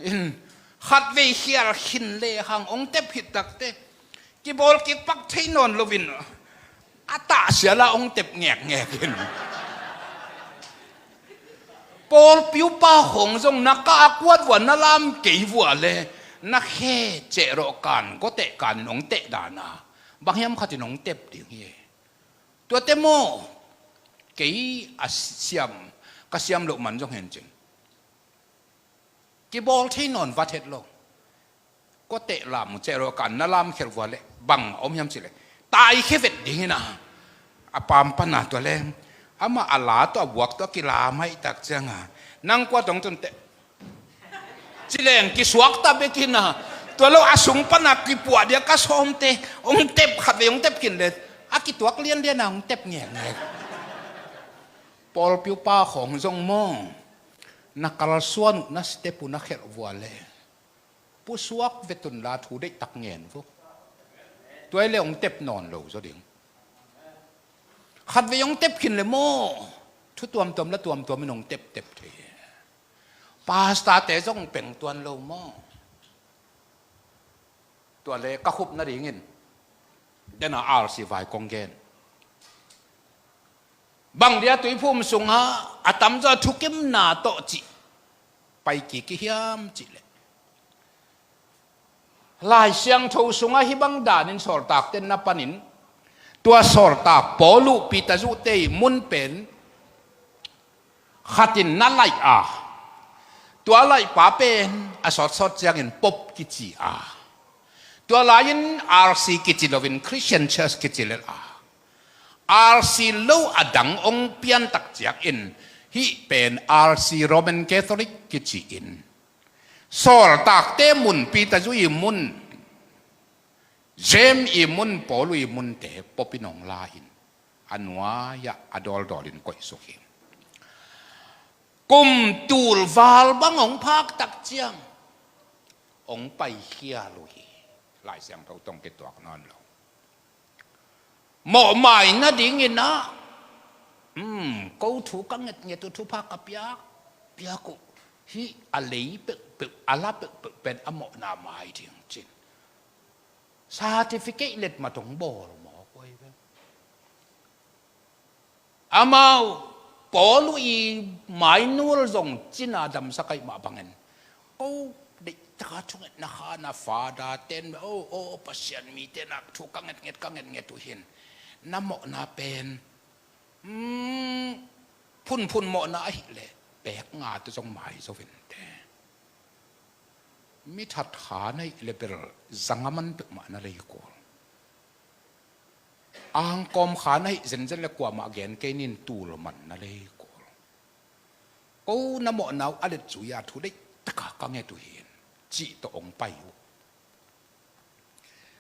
In khatvei khial khin le hang ong tep hit takte kibawl kikpak thei nawn loin a tahsiala ong tep ngekngek in. Pawlpi upa khawng zong na kah a kuat vua na lam kei vua le na khe cehrawhkan goteh kanin ong teh dana bang hiam khatin ong tep ding hi. Tuate maw kei a siam, ka siam loh man zong hen cin. Kibawl thei nawn vat het lo. Kua teh lam uh ceh rawh kan na lam khelh vua leh bang a om hiam cih leh taikhia vet ding hi na. A pam pana tua leh amah a la tawh a buak tawh a kilam ahih tak cianga nang kua tong tun teh ci leng kisuak ta bek hi na. Tua lo a sung pana kipuah dia ka sawmte hong tep khat vei hong tep khin leh a kituak lianlian a hong tep ngekngek. Pawlpi upa khawng zong maw na kalsuan uh na step uh na khelh vua leh pusuak vet un la thu deihtak ngen vua. Tua hi leh hong tep nawn lo zaw ding. Khat vei hong tep khin leh maw thu tuamtuam la tuamtuam in hong teptep thei. Pastorte zong peng tuan lo maw? Tua le ka khup nadingin dena R C vai kong gen. Bang dia tuiphum sunga a tamzaw thukimna tawh cih pai kik i hiam cih leh, Lai Siangtho sungah hih bang danin sawltakte na panin, tua sawltak Paul uh Peter zuhte ih mun pen khatin na laih a, tua laihpa pen a sawtsawt ciangin Pope kici a, tua lai-in R C kici loin Christian Church kici lel a, R C lo a dang hong piantak ciangin hih pen R C Roman Catholic kici-in, sawltakte mun, Peter zuh ih mun, James ih mun, Paul ih munte Pope in hong la-in a nuai-ah a dawldawlin koihsuk hi. Kum tulval bang hong phaktak ciang hong paikhial uh hi. Lai Siangtho tawh kituak nawn lo. Mawhmai nadingin ah, um, ko thu ka ngetnget uh, thupha ka piak piak uh, hih a lei peuhpeuh, a la peuhpeuh pen a mawhna mai ding cin certificate letmat hong bawl mawk uh hi ve. Amau Paul uh ih mainul zong cina damsak ahih mah bangin, ko deihtaka thungetna kha na Father ten, o, o, Pasian mite na thu ka ngetnget, ka ngetnget uh hi in, na mawhna pen, um, phunphun mawhna ahih leh pek nga tawh zong mai zo in teh. Mi that kha na hih leh bel zanga man peuhmah na lei kul. Angkawm kha na hih zenzen leh kuamah gen kei ning, tul man na lei kul. Ko na mawhna uh a let zui-a thu deihtaka ka nget uh hi in, cih tawh hong pai uh.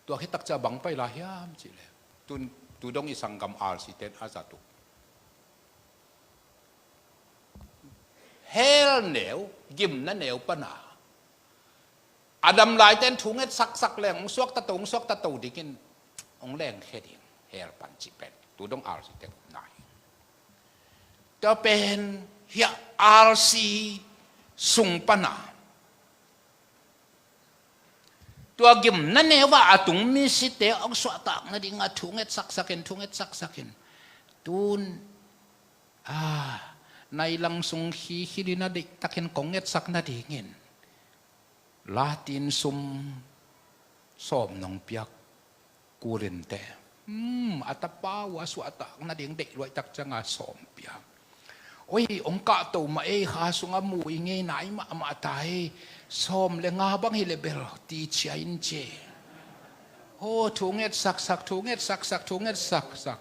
Tua khit tak ciang bang pai lai hiam cih leh, tu, tu dong i sanggam R C ten a zat uh, hell neu, gimna neu pana a dam laite in thu ngetsaksak leng hong suakta to, hong suakta to dingin hong lengkhia ding hell pan cih pen tu dong R C ten na hi. Tua pen hiah R C sung pana tua gimna neu-ah a tung misite hong suahtak nadinga thu ngetsaksak in, thu ngetsaksak in, tun, ah, nai lang sung khikhilin a deihtakin kong ngetsak nadingin Latin sum sawm nong piak kul in teh, hmm, a tapa uh a suahtak nading deih luaitak cianga sawm piak. Oi, hong kahto mah ei, kha sungah mu i ngei nai mahmah ta ei. Sawm le nga bang hi leh bel ti cia in ci. Ho, thu ngetsaksak, thu ngetsaksak, thu ngetsaksak.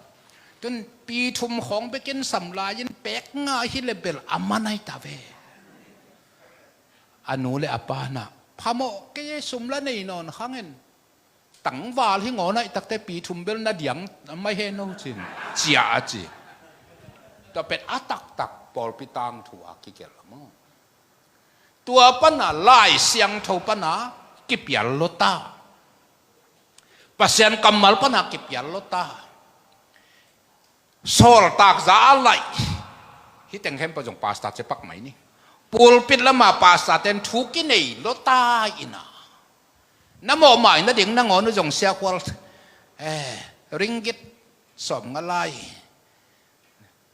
Tun pi thum khawng bekin sam lai-in pek nga hi leh bel a man ahi ta ve. A nu le a pa na, phamawh kei, sum la nei nawn khangin, tangval hi ngawn ahih tak teh pi thum bel na diang mai hen o cin, cia a ci. Tua pen a taktak pawlpi tangthu a kigelh maw. Tua pana Lai Siangtho pana kipial lo ta. Pasian kammal pana kipial lo ta. Sawltak za a laih, hih teng khempeuh zong pastor cia pak mai ni. Pulpit lama pastor ten thu kinei lo ta in a, na mawhmai nading nangawn uh zong siakhual, eh, ringgit sawmnga lai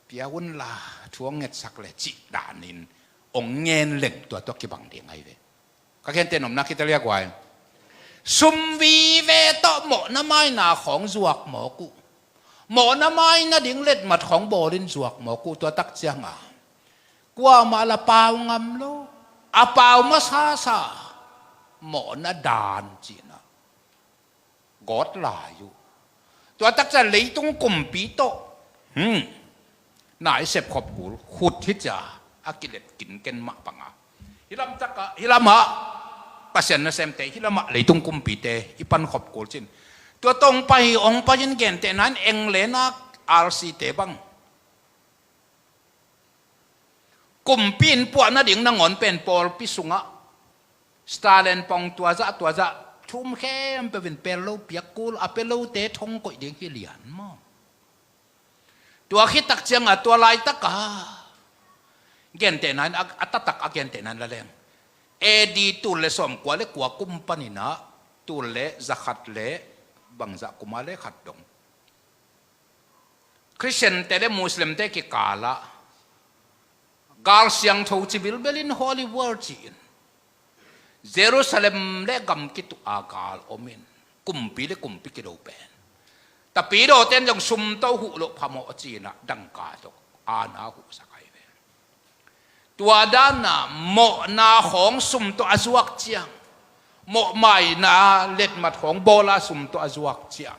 pia unla, thu hong ngetsak le cih danin hong ngen leng tua tawh kibang ding ahi ve. Ka khente nopna khit a liak uai. Sum vive tawh mawhna maina khawng zuak mawk uh. Mawhna maina ding letmat khawng bawlin zuak mawk uh, tua tak cianga kuamah la pau ngam lo. A pau masasa mawhna dan cihna gawt lai uh. Tua tak ciang leitung kumpi tawh, hmm, na i sepkhop kul, khut hi cia a kilet kinken mah banga, hih lam takah, hih lamah Pasian nasemte, hih lamah leitung kumpite i pankhop kul cin. Tua tawh hong pai, hong pai in gentehna in England a R C te bang kumpi in puah nading nangawn pen pawlpi sungah star len pawng tuazah tuazah thum khempeuh in pel lo piak kul, a pe lote thong koih ding hi lian maw. Tua khit tak cianga tua laitaka gentehna in a, a taktak a gentehna in la leng, A D tul le sawmkua le kua kum panin ah Tul le zakhat le bangzah kuma le khat dong, Khristiante le Muslimte kikalah gal siangtho ci bilbel in Holy War ci-in Jerusalem le gam kituh a gal om in kumpi le kumpi kido pen tapidawte in zong sumto huh loh phamawh ci-in ah dangka tawh aana huhsak ahi ve. Tua dan a mawhna khawng sumto a zuak ciang, mawhmaina letmat khawng bawl a sumto a zuak ciang,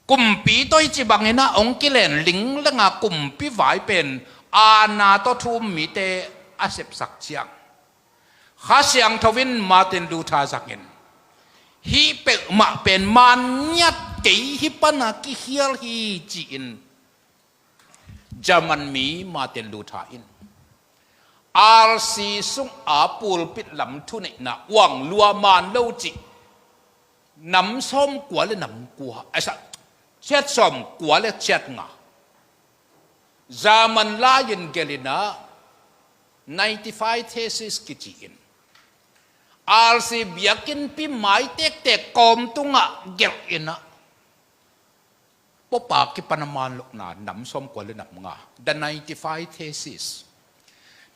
kumpi tawh hi ci bangin ah hong kilen linglenga kumpi vai pen aana tawh thu-um mite a sepsak ciang, Kha Siangtho in Martin Luther zangin, hih peuhmah pen man ngiat kei, hih pana kikhial hi ci-in German mi Martin Luther in R C sung a pulpit lam thuneihna uang lua man lo cih nam sawm kua le nam kua, a sa, ciat sawm kua le ciat nga German lai-in gelh in ah ninety-five thesis kici-in R C biakinnpi mai tektek kawm tungah gelh in ah Pope a kipan a man lohna nam sawm kua le nam nga, the ninety-five thesis.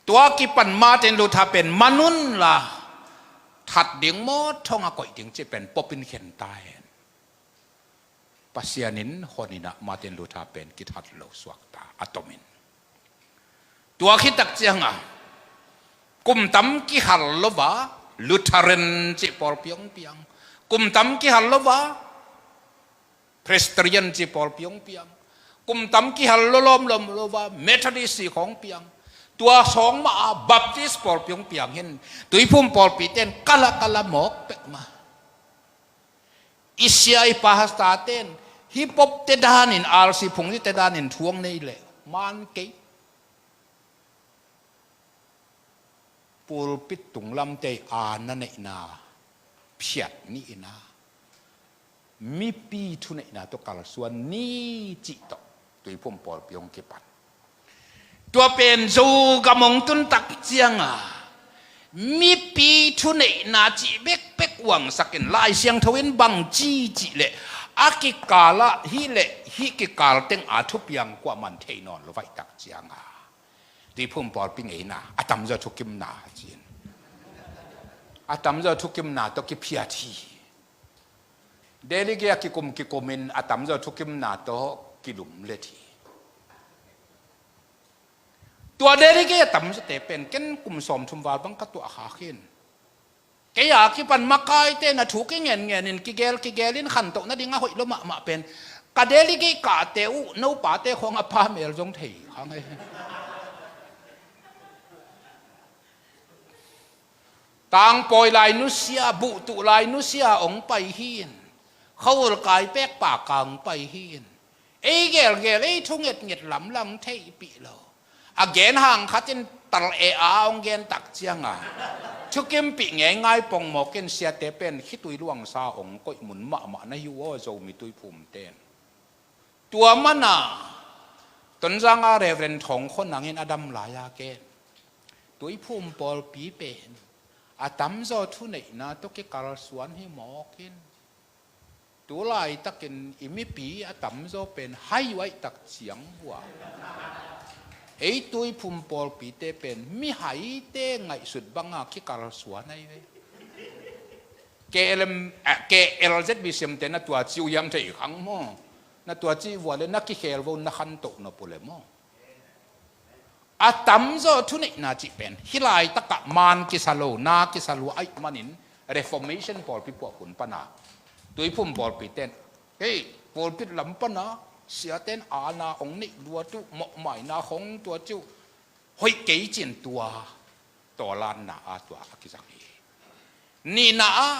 Tua kipan Martin Luther pen man un la, that ding maw, thong a koih ding cih pen Pope in khen ta hen. Pasian in hon in ah Martin Luther pen kithat lo suakta a tomin. Tua khit tak ciang a kum tam kihal lo va Lutheran cih pawlpi hong piang, kum tam kihal lo va Presbyterian cih pawlpi hong piang, kum tam kihal lo lawmlawm lo va Methodist cih khawng piang, tua sawng mah a Baptist pawlpi hong piang hi in, Tuiphum pawlpi ten kala kala mawk pek mah. I sia i pastor ten hih Pope te danin, R C phungzite danin thu hong nei leh man kei. Pulpit tunglamte i aana neihna phiat ni in ah, mipi thuneihna tawh kalsuan ni cih tawh Tuiphum pawlpi hong kipan. Tua pen Zogam hong tun tak ciang a mipi thuneihna cih bekbek uangsak in Lai Siangtho in bang ci cih leh a kikal ah hih le hih kikal teng a thupiang kuamah in thei nawn lo vaih tak ciang a Tuiphum pawlpi ngeina a tamzaw thukimna ci-in, a tamzaw thukimna tawh kiphiat hi. Delegate a kikum kikumin a tamzaw thukimna tawh kilumlet hi. Tua delegate a tamzawte pen ken kum sawmthum val bang ka tuah kha khin. Kei a kipan makaite na thu kingen ngenin kigel kigel in khantoh nading a hoih lo mahmah pen ka delegate kahte uh nopate khawng a pamel zong thei kha ngei. Tangpawi lai nusia, buhtuh lai nusia hong pai hi in, khaul kai pek paka hong pai hi in, ei gelgel ei thu ngetnget lamlam theihpih lo. A gen hang khat in tal e a hong gen tak ciang a thukimpih ngeingai pongmawk in siate pen khitui luangsa hong koih mun mahmah na hi uh aw Zomi Tuiphum ten. Tua man a Tonzang a Reverend Thawng Khua Nang in a dam lai a ken Tuiphum pawlpi pen a tamzaw thuneihna tawh kikalsuan hi mawk in, tu laitakin i mipi a tamzaw pen hai uh aih tak ciang uh a ei Tuiphum pawlpite pen mihaite ngaihsut banga kikalsuan ahi ve. K L M, eh, K L Z B C M te na tua ci uh hiam thei khang maw? Na tua ci uh a le na kikhel vo na khantoh nop uh le maw? A tamzaw thuneihna cih pen hih laitakah man kisa lo, na kisa lua aih manin Reformation pawlpi puahkun pana Tuiphum pawlpi ten, hei, pawlpit lam pana siaten aana hong neih luat uh, mawhmaina khawng tua ci uh hoih kei cin tua tawlanna a tua a kizang hi. Nihna ah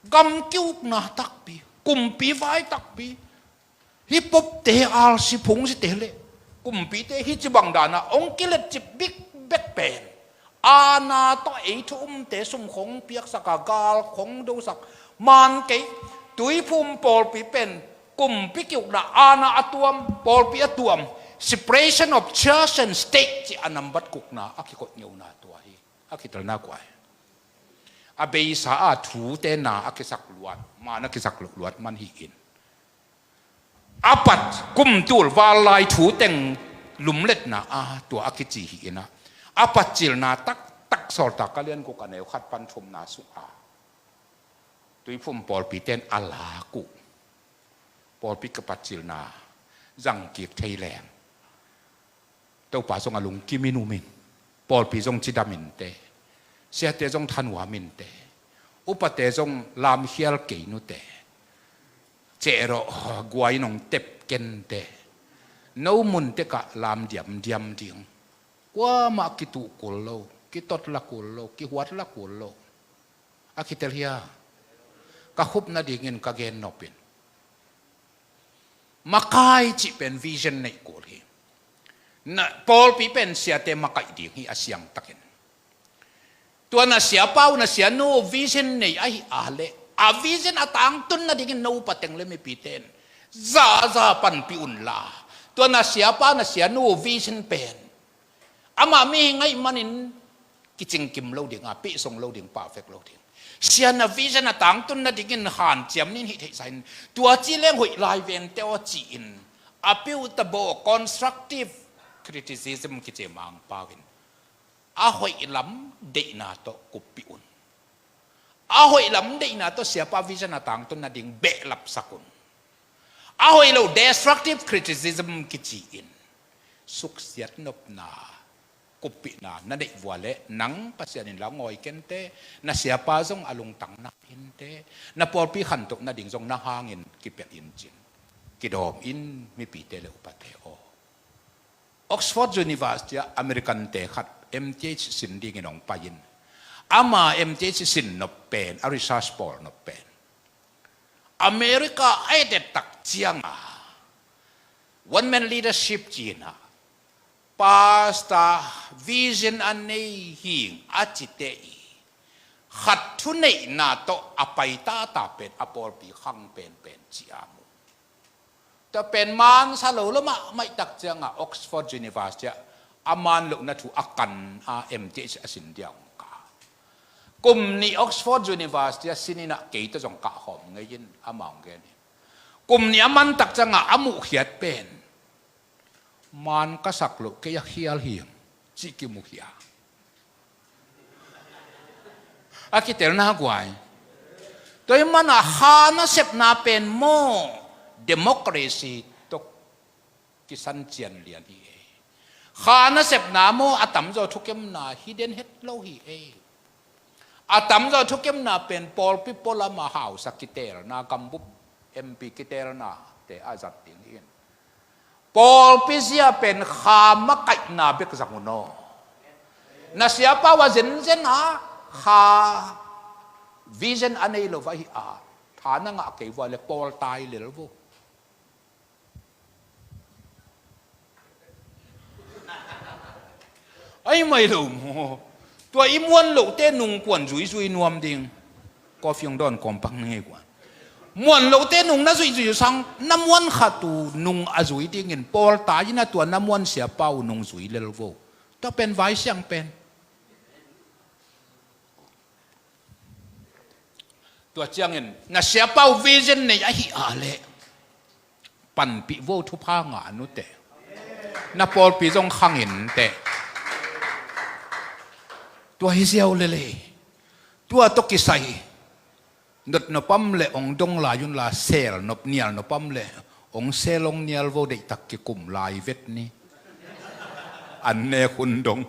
gam kiukna takpi, kumpi vai takpi, hih Pope te, R C phungzite le kumpite hih ci bang dana hong kiletcip bikbek pen aana tawh ei thu-umte sum khong piaksak a gal khong dosak man kei. Tuiphum pawlpi pen kumpi kiukna aana a tuam, pawlpi a tuam, separation of church and state ci a nambat kukna a kikoih ngeuna tua hi. A kitelna kua hi. A beisa a thute na a kisak luat, man a kisak loh luat man hi-in, a pat kumtul val lai thu teng lumletna a tua a kici hi-in ah, a patcilna taktak Sawltak a lian guk a neu khat pan thumna sungah Tuiphum pawlpi ten a lak uh, pawlpi kipatcilna zangkik thei leng, Topa zong a lungkim in um in, pawlpi zong cidam inteh, siate zong thanuam inteh, upate zong lamkhial kei nuteh, cehrawh guai in hong tep kenteh, no mun tekah lam diamdiam ding, kuamah kituh kul lo, kitot la kul lo, kihuat la kul lo. A kitel hia? Ka khup nadingin ka gen nop in, makai cih pen vision neih kul hi. Na pawlpi pen siate makaih ding hi a siangtakin. Tua na siapa uh na sianu vision nei ahi a leh, a vision a tangtun nadingin no upa teng le mipite in zaza panpih unla, tua na siapa na sianu vision pen amah mihing ahih manin kicingkim lo ding a, pehsong lo ding, perfect lo ding. Sia na vision a tangtun nadingin hanciam ni in hih theihsa in, tua ci leng hoih lai vente aw ci-in, a piuta baw constructive criticism kici Mangpau in, a hoih lam deihna tawh kuppih un. A hoih lam deihna tawh siapa vision a tangtun nading behlapsak un. A hoih lo destructive criticism kici in suksiat nopna, kuppihna na neih vua leh nang Pasian in la ngawi kenteh, na siapa zong a lungtang na inteh, na pawlpi khantoh nading zong na hangin kipelh in cin. Kidawm in mipite le upate aw. Oxford University ah American te khat M T H sin dingin hong pai in, ama M T H sin nop pen, a research pawl nop pen, America a i det tak cianga one man leadership cina pastor vision a nei hing a cite i khat thuneihna tawh a paitata pen a pawlpi khang penpen ci a mu. Tua pen mansa lo lo mahmah i tak cianga Oxford University ah a man lohna thu a kan a M T H a sin dia hong ka. Kum nih Oxford University a sin in ah kei tawh zong kahkhawm ngei in ama hong gen hi. Kum nih a man tak cianga a muhkhiat pen, man ka sak loh kei a khial hi, cih kimukhia. A kitelna guai. Tua ih mana kha nasepna pen maw, democracy tawh kisan cian lian hi ei. Kha nasepna maw, a tamzaw thukemna hi den het lo hi ei. A tamzaw thukemna pen pawlpi pualam a hausa kitelna, gambup M P kitelna te a zat ding hi in. Pawlpi zia pen kha makaihna bek zang un aw. Na siapa uh a zenzen a kha vision a nei lo va hi a, tha na ngah kei vua le pawl tai lel vo. Ai mai lo maw. Tua i muan lohte nung kuan zuizui nuam ding. Coffee hong dawn kawmpang na ngei kuan. Muan lohte nung na zuizui sang, na muan khat uh nung a zui dingin pawl tai in a, tua na muan siapa uh nung zui lel vo. Tua pen vai siang pen. Tua ciangin na siapa uh vision nei ahi a leh panpih vo, thupha ngah nuteh. Na pawlpi zong khang inteh. Tua hi ziau lel ei. Tua tawh kisai, notnop om leh hong dong lai unla, seel nop, nial nop om leh hong seel hong nial vo, deihtak kikum lai vet ni. An nek hun dong.